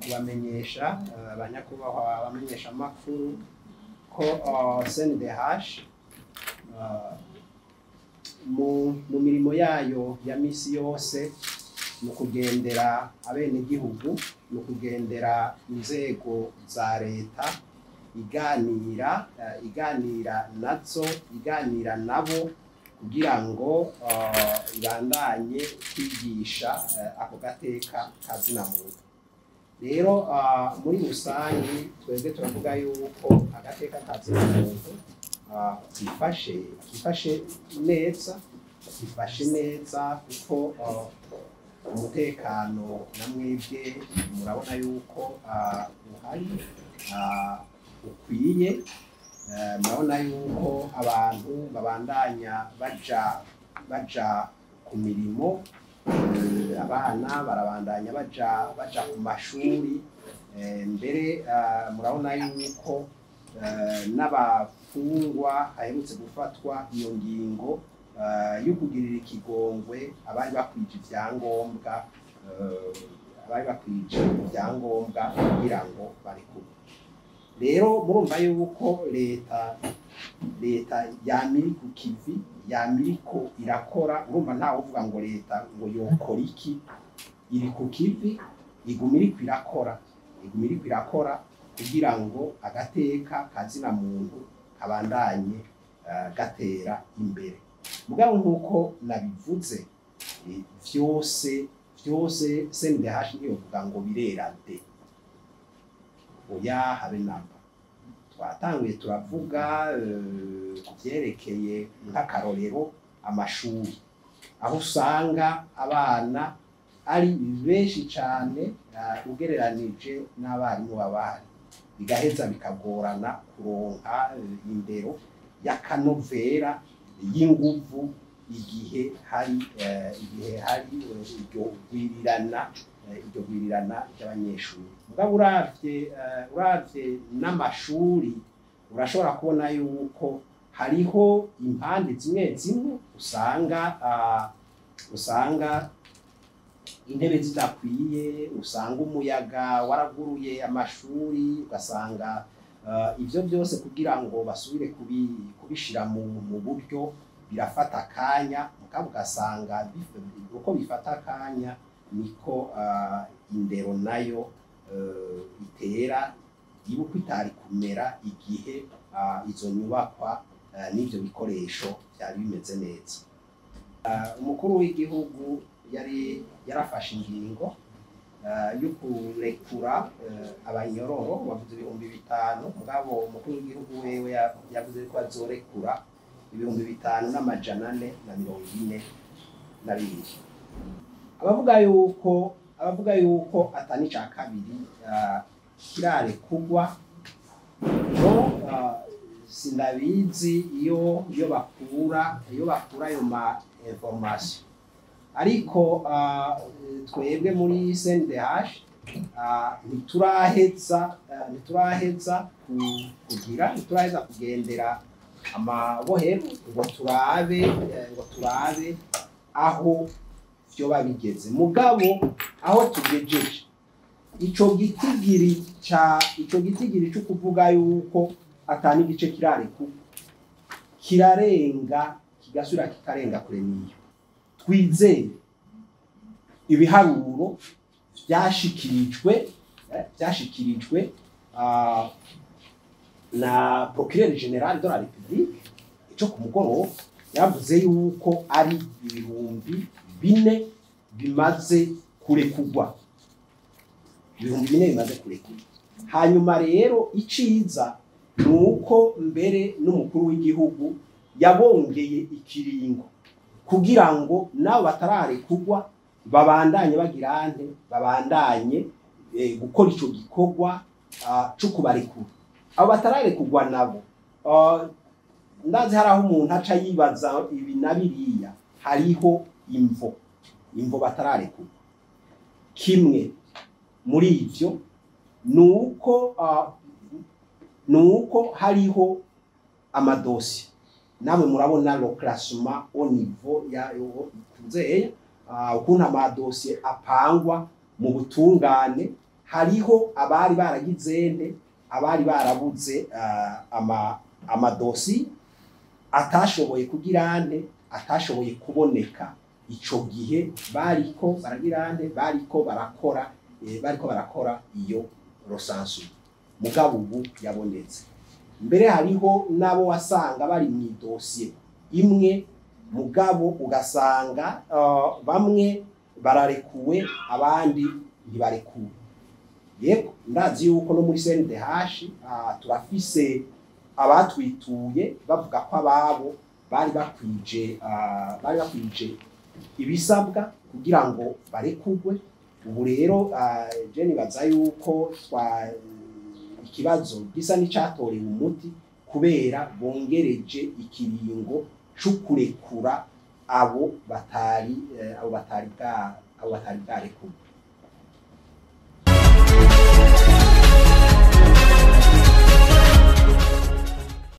Kubamenyesha abanyakubahwa abamenyeshamakuru ko CNDH mu mirimo yayo ya misi yose, mu kugendera abenegihugu, mu kugendera inzego za leta, iganira nazo, iganira nabo kugira ngo ibandanye kwigisha ako gateka kazina muntu. Rero muri rusange twebwe turavuga yuko agateka kazina muntu kifashe neza, kifashe neza, kuko umutekano na mwebwe murabona yuko uhari, ukwiye. Murabona yuko abantu babandanya baja ku mirimo, abana barabandanya baja ku mashuri. Mbere murabona yuko n'abafungwa haherutse gufatwa iyo ngingo yo kugirira ikigongwe abari bakwije ivyangombwa, kugira ngo barekurwe. Rero murumva yuko leta yamiri ku kivi, yamiriko irakora. Urumva ntawe uvuga ngo leta ngo yokora iki, iri ku kivi, iguma iriko irakora, iguma iriko irakora kugira ngo agateka kazina muntu kabandanye gatera imbere. Mugabo nk'uko nabivuze, vyose vyose CNDH ntiyovuga ngo birera de, oya, habe namba. Twatanguye turavuga ku vyerekeye nk'akarorero amashuri, aho usanga abana ari benshi cane ugereranije n'abarimu babahari, bigaheza bikagorana kuronka indero y'akanovera, y'inguvu, igihe hari iryo gwirirana ry'abanyeshuri. Mugabo uravye n'amashuri, urashobora kubona yuko hariho impande zimwe zimwe usanga intebe zidakwiye, usanga umuyaga waraguruye amashuri, ugasanga ivyo byose kugira ngo basubire kubishira mu buryo birafata akanya. Mugabo ugasanga uko bifata akanya niko indero nayo itera iba uko itari kumera igihe izo nyubakwa n'ivyo bikoresho vyari bimeze neza. Umukuru w'igihugu yari yarafashe ingingo yo kurekura abanyororo, bavuze 5000, mugabo umukuru w'igihugu wewe yavuze ko azorekura 5442. Abavuga yuko atani ca kabiri kirarekugwa no sindabizi iyo bakura ayo ma information, ariko twebwe muri CNDH ntituraheza kugira, ntituraheza kugendera amabohero ngo turabe aho vyoba bigeze. Mugabo aho tugejeje, ico gitigiri co kuvuga yuko atani igice kirarekurwa kirarenga, kigasubira kikarenga kure niyo. Twizere ibiharuro vyashikirijwe na procureur général de la République ico ku mugoroba, yavuze yuko ari 4000 bimaze kurekugwa, 4000 bimaze kurekurwa. Hanyuma rero iciza ni uko mbere n'umukuru w'igihugu yabongeye ikiringo kugira ngo nabo batararekugwa babandanye bagira ante, babandanye gukora ico gikorwa co kubarekura abo batararekugwa nabo. Ndazi hari aho umuntu aca yibaza ibi na biriya. Hariho imvo batararekugwa. Kimwe muri ivyo nuko hariho amadosiye. Namwe murabona le classement au niveau ya tuzeya, ukuntu amadosiye apangwa mu butungane. Hariho abari baragizende, abari barabuze amadosi atashoboye kugirante, atashoboye kuboneka ico gihe bariko baragirante, bariko barakora, bariko barakora iyo recensement. Mugabo ubu yabonetse. Mbere hariho nabo wasanga bari mu idosiye imwe, mugabo ugasanga bamwe bararekuwe, abandi ntibarekuwe. Yego, ndazi yuko no muri CNDH turafise abatwituye bavuga ko ababo bari bakwije ibisabwa kugira ngo barekugwe. Ubu rero je nibaza yuko twa ikibazo gisa n'icatorewe umuti, kubera bongereje ikiringo c'ukurekura abo batari bwarekurwe.